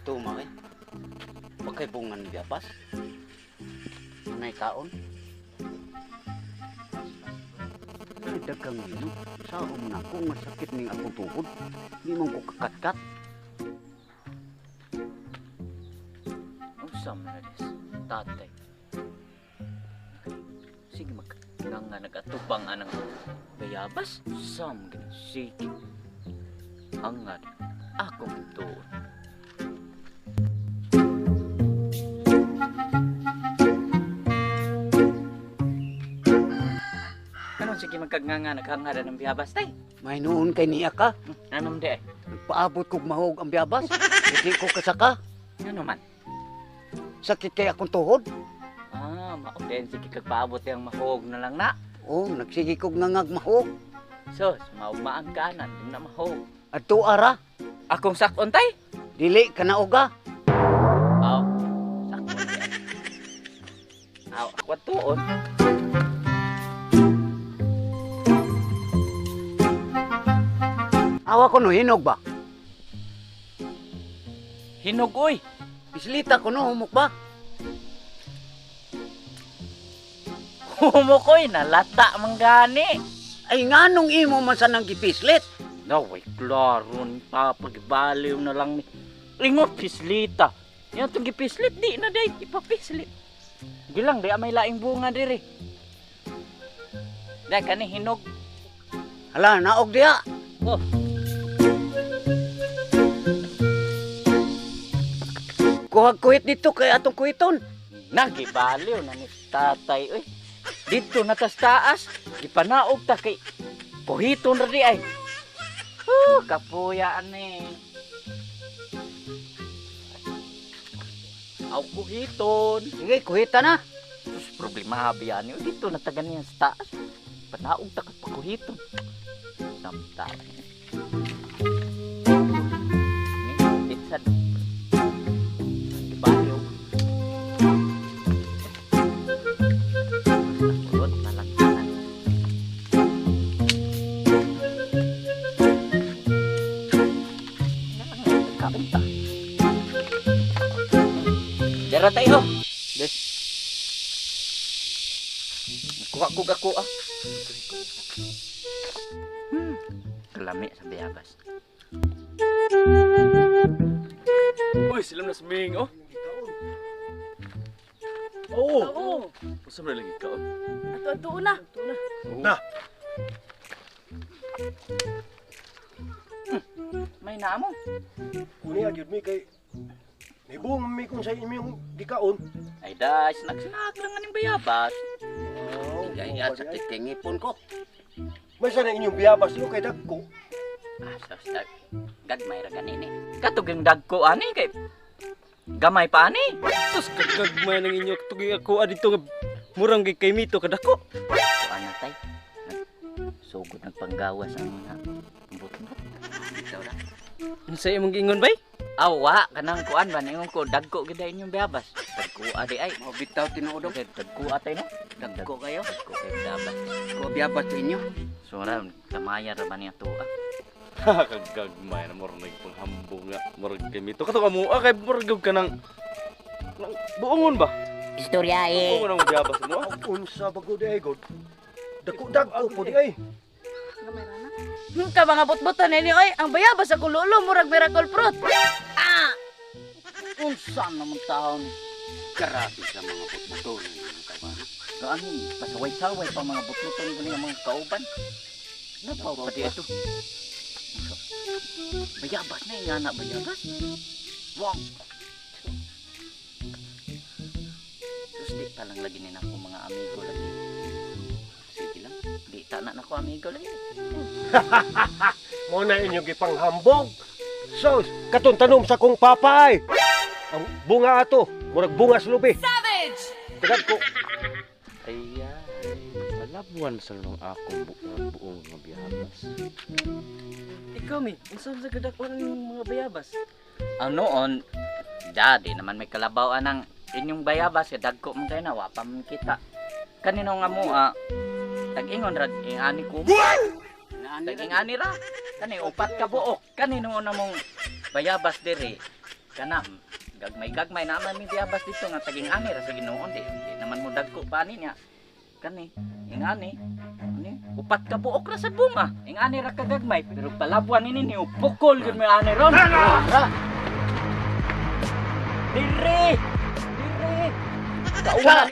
Tuma eh. Pagkay bungan biyabas. Anay kaon. Ay, dagang nino. Sao man ako nga sakit ning akong tuhod. Di man ko kakatkat. Unsa man na des, tatay. Sige mag nga nga nagatubang anang bayabas. Sam gina sige. Hangad akong tuon. Kanon sige magkagnganga naghangad ng biyabas tay. May noon kay niya ka. Anong di ay? Nagpaabot kog mahog ang biyabas. Hindi ko kasaka. Ano man? Sakit kay akong tuhod. Ah, mao din sige kagpaabot yang mahog na lang na. Oh, nagsige kog ngangag mahog. Sos, maugmaan ka na, di na mahog. Adto ara, Akong sakon tay. dili ka na uga. Aw, sakon di ay. Aw, ako tuon. Awa ko no hinog ba? Hinog oy. Islita ko no humok ba? Humukoy na lata man gani. Ay nganong imo man sa nang gipislit? Naway klaro ni Papa, gibaliw na lang ni. Ingot pislita. Yan itong gipislit, di na day, ipapislit. Gilang, di may laing bunga diri. Dahil kani hinog. Hala, naog diha. Oh, Kuhag kuhit dito kay atong kuhiton. nagibaliw na ni tatay. Uy, dito na tas taas. Gipanaog ta kay kuhiton ra di ay. Huh, kapuya ani. Aw kuhiton. Sige, kuhita na. Sus, problema biyan niyo. Dito na taga niya sa taas. Panaog ta kay pakuhiton. Samta. Ni, itsa. Gibaliw. Kulot na lang tanan. Kaunta. Dara tayo. Des. Kuha ko gako ah. Kalami sa biyabas. Uy, sila na sa Ming, oh. Oo. Oo. Unsa man lagi ka? Ato ato na. Na. May naamo. Kuni agyud mi kay nibung mi kung sa inyong gikaon. Ay da, snack-snack lang aning bayabas. Oh, Ay, ay, sakit kay ngipon ko. May sana inyong biyabas no kay dagko. Ah, sos, dag. Gagmay ra ganini. Katuging dagko ani kay gamay pa ani. Sus, kagagmay ng inyo. Tugi ako dito nga murang gay kay mito kadako. Kuan na tay. Sugod nagpanggawas ang mga butbut. Ikaw na. Unsa imong giingon bay? Awa kanang kuan ba ningon ko dagko gid inyong bayabas. Dagko adi ay. Mao bitaw tinuod. Dagko atay no. Dagko kayo. Dagko kay bayabas. Ko biyabas sa inyo. Sura kamaya ra ba niya to ah. Kagagmay na murang nagpanghambog nga. Murag kay mito. Kato ka mo, ah, kay murag gyud ka ng buongon ba? Istorya eh. Buongon ang biyabas mo. Ah. Unsa ba gud ay god? Dagko dagko po di ay. Gamay ra na. Ka mga butbutan ninyo oy, ang bayabas sa lolo murag miracle fruit. Ah! Unsa naman taon? Grabe sa mga butbuton ng kaban. Gaano pasaway-saway pa mga butbuton ko niya mga kauban. Napaw pa di ito. Bayabas na yung anak bayabas. Wong. Sus, di pa lang lagi ni nako mga amigo lagi. Sige lang. Di ta na nako amigo lagi. Mo na inyong gipanghambog. Sos, katong tanom sa kong papa ay. Ang bunga ato, murag bunga sa lubi. Savage! Dagko. Ay, malabuan sa nung akong buong buong nga biyabas. Ikaw mi, unsa sa kadako ng mga bayabas? Ang noon, daddy naman may kalabaw anang inyong bayabas kay dagko man kayo na wa pa man kita. Kanino nga mo ah, tag-ingon ra ani ko. Tag-ingani ra. Kani upat ka buok. Kanino na mong bayabas diri. Kana gagmay-gagmay na man mi bayabas dito nga taging ani ra sa Ginoo di naman mo dagko pa ani niya. Kani ingani ani upat ka buok ra sa bunga. Ingani ra ka gagmay pero palabuan ini ni pukol gyud may ani ron. Ra. Dire! Dire! Kauwan!